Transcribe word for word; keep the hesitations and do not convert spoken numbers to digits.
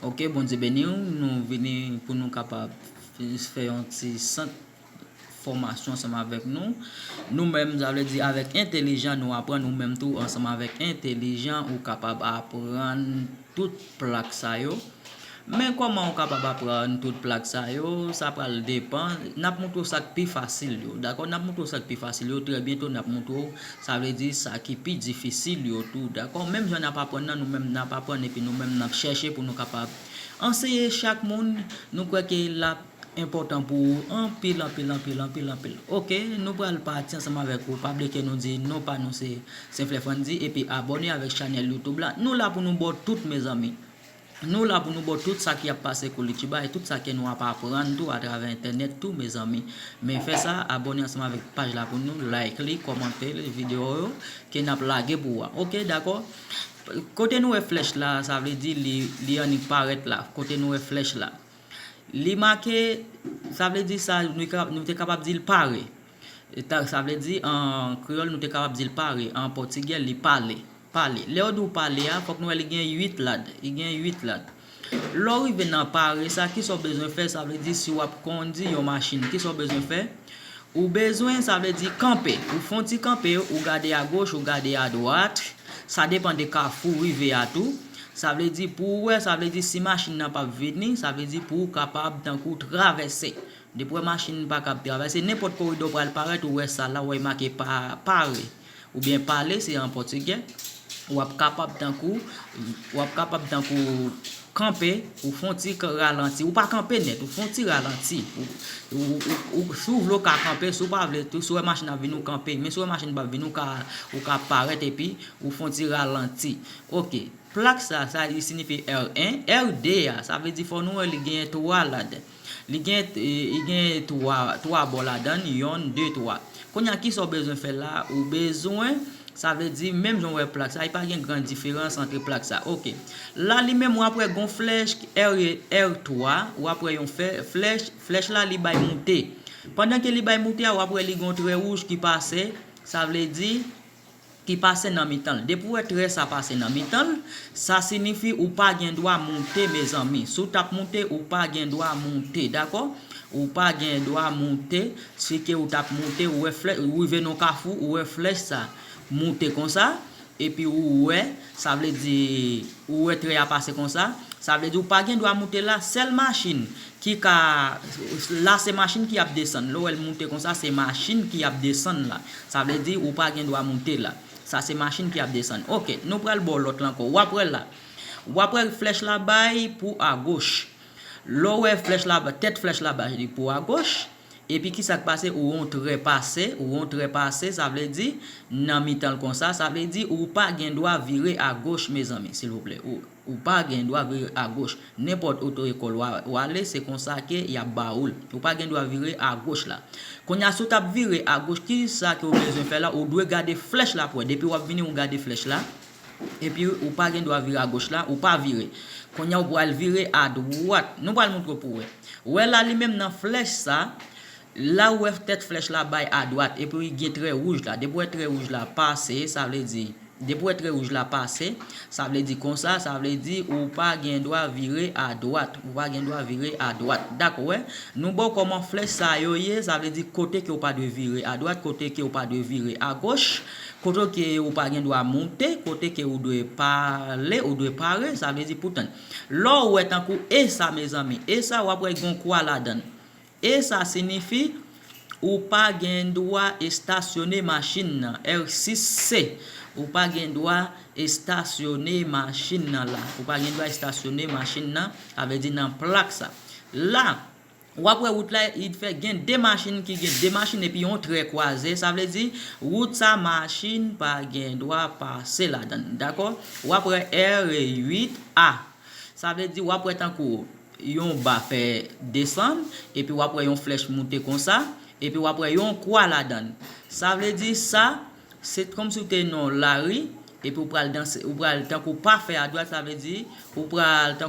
Ok, Bondye beni w. Nou vini pou nou kapab fè yon ti sant fòmasyon ansanm avèk nou. Nou menm, sa vle di avèk entèlijan, nou aprann, ou menm tou ansanm avèk entèlijan, ou kapab aprann tout plak sa yo. Men kòman ou kapab aprann tout plak sa yo, sa pral depann. N ap moutre w sa k pi fasil yo, dakò? N ap moutre w sa k pi fasil yo, trè byento n ap moutre w, sa vle di sa ki pi difisil yo tou, dakò? Menm jan n ap aprann nan, nou menm n ap aprann, epi nou menm n ap chèche pou nou kapab anseye chak moun. Nou kwè ke l ap enpòtan pou ou anpil, anpil, anpil, anpil, anpil. Ok, nou pral pati ansanm avèk ou. Pa bliye ke nou di non pa nou se Senflè Frandy, epi abòne avèk chanèl YouTube la. Nou la pou nou ba w tout, mezanmi. Nou la pou nou ba w tout sa ki ap pase Koulitiba e tout sa ke nou ap aprann tou atravè entènèt tou, mezanmi. Men fè sa, abòne ansanm avèk paj la pou nou, like li, kòmante li, videyo yo ke n ap lage pou ou a. Ok, dakò? Kote nou wè flèch la, sa vle di li, li annik parèt la. Kote nou wè flèch la. Li make, sa vle di sa, nou ka-, nou te kapab di l pare. E ta-, sa vle di, an kreyòl, nou te kapab di l pare. An pòtigè, li pale. Pale. Lè yo di w pale a, fòk nou wè li gen uit lad. Li gen uit lad. Lè w rive nan pare sa, kisa w bezwen fè? Sa vle di si w ap kondi yon machin, kisa w bezwen fè? Ou bezwen, sa vle di kanpe. Ou fè yon ti kanpe, ou gade agoch, ou gade adwat. Sa depann de kafou w rive a tou. Sa vle di pou w wè, sa vle di si machin nan p ap vini, sa vle di pou w kapab tankou travèse. Depi w wè machin pa kab travèse, nenpòt koridò pral parèt, ou wè sa la, w wè make pa-, pare. Oubyen pale, se an pòtigè. W ap kapab tankou, w ap kapab tankou kanpe, ou fè yon ti k-, ralanti. Ou pa kanpe nèt, ou fè yon ti ralanti. Ou, ou, ou, ou, si w vle w ka kanpe, si w pa vle tou, si w wè machin ap vini, ou kanpe. Men si w wè machin p ap vini, ou ka, ou ka parèt epi ou fè yon ti ralanti. Ok. Plak sa, sa li siyifi R en. R de a, sa vle di fò nou wè li gen twa lad. Li gen, e, li gen twa, twa bò ladan l, yonn, de, twa. Kounye a, kisa w bezwen fè la? Ou bezwen, sa vle di, menm jan w wè plak sa, li pa gen gran diferans ant plak sa. Ok. La, li menm, w ap wè gon flèch, R, R twa, w ap wè yon fè-, flèch, flèch la, li bay moute. Pandan ke li bay moute a, w ap wè li gon trè wouj ki pase, sa vle di, ki pase nan mitan l. Depi w wè trè sa pase nan mitan l, sa siyifi ou pa gen dwa moute, mezanmi. Si w t ap moute, ou pa gen dwa moute, dakò? Ou pa gen dwa moute. Si ke ou t ap moute, ou wè flè-, ou rive nan kafou, ou wè flèch sa moute konsa, epi ou wè, sa vle di, ou wè trè a pase konsa, sa vle di ou pa gen dwa moute la. Sèl machin ki ka, la se machin ki ap desann. Lè w wè l moute konsa, se machin ki ap desann la. Sa vle di ou pa gen dwa moute la. Sa se machin ki ap desann. Ok, nou pral ba w lòt la ankò. W ap wè la. W ap wè flèch la bay pou agoch. Lè w wè flèch la, tèt flèch la bay li pou agoch. Epi kisa k pase? Ou wè yon trè pase, ou wè yon trè pase, sa vle di nan mitan l konsa, sa vle di ou pa gen dwa vire agoch, mezanmi, silvouplè. Ou, ou pa gen dwa vire agoch. Nenpòt oto ekòl w a-, w ale, se konsa ke y ap ba ou l. Ou pa gen dwa vire agoch la. Kounye a, si w t ap vire agoch, kisa ke w bezwen fè la? Ou dwe gade flèch la pou wè. Depi w ap vini, ou gade flèch la. Epi ou pa gen dwa vire agoch la, ou pa vire. Kounye a, ou pral vire adwat. Nou pral montre w pou wè. Wè la, li menm nan flèch sa, la ou wè tèt flèch la bay adwat, epi gen trè wouj la. Depi w wè trè wouj la pase, sa vle di, depi w wè trè wouj la pase, sa vle di konsa, sa vle di ou pa gen dwa vire adwat. Ou pa gen dwa vire adwat. Dakò, wè? Nou ba w kòman flèch sa yo ye, sa vle di kote ke ou pa dwe vire adwat, kote ke ou pa dwe vire agoch, kote ke ou pa gen dwa moute, kote ke ou dwe pale, ou dwe pare, sa vle di pou tann. Lè w wè tankou E sa, mezanmi, E sa, w ap wè gon kwa ladan l. E sa siyifi ou pa gen dwa estasyone machin nan. R sis C, ou pa gen dwa estasyone machin nan la. Ou pa gen dwa estasyone machin nan, sa vle di nan plak sa. La, w ap wè wout la, li fè gen de machin ki gen de machin epi yon trè kwaze. Sa vle di, wout sa, machin pa gen dwa pase ladan l. Dakò? W ap wè R uit A. Sa vle di, w ap wè tankou yon ba fè desann, epi w ap wè yon flèch moute konsa, epi w ap wè yon kwa ladan l. Sa vle di sa, se kòmsi w te nan yon lari, epi w pral danse, ou pral tankou pa fè adwat, sa vle di, ou pral tankou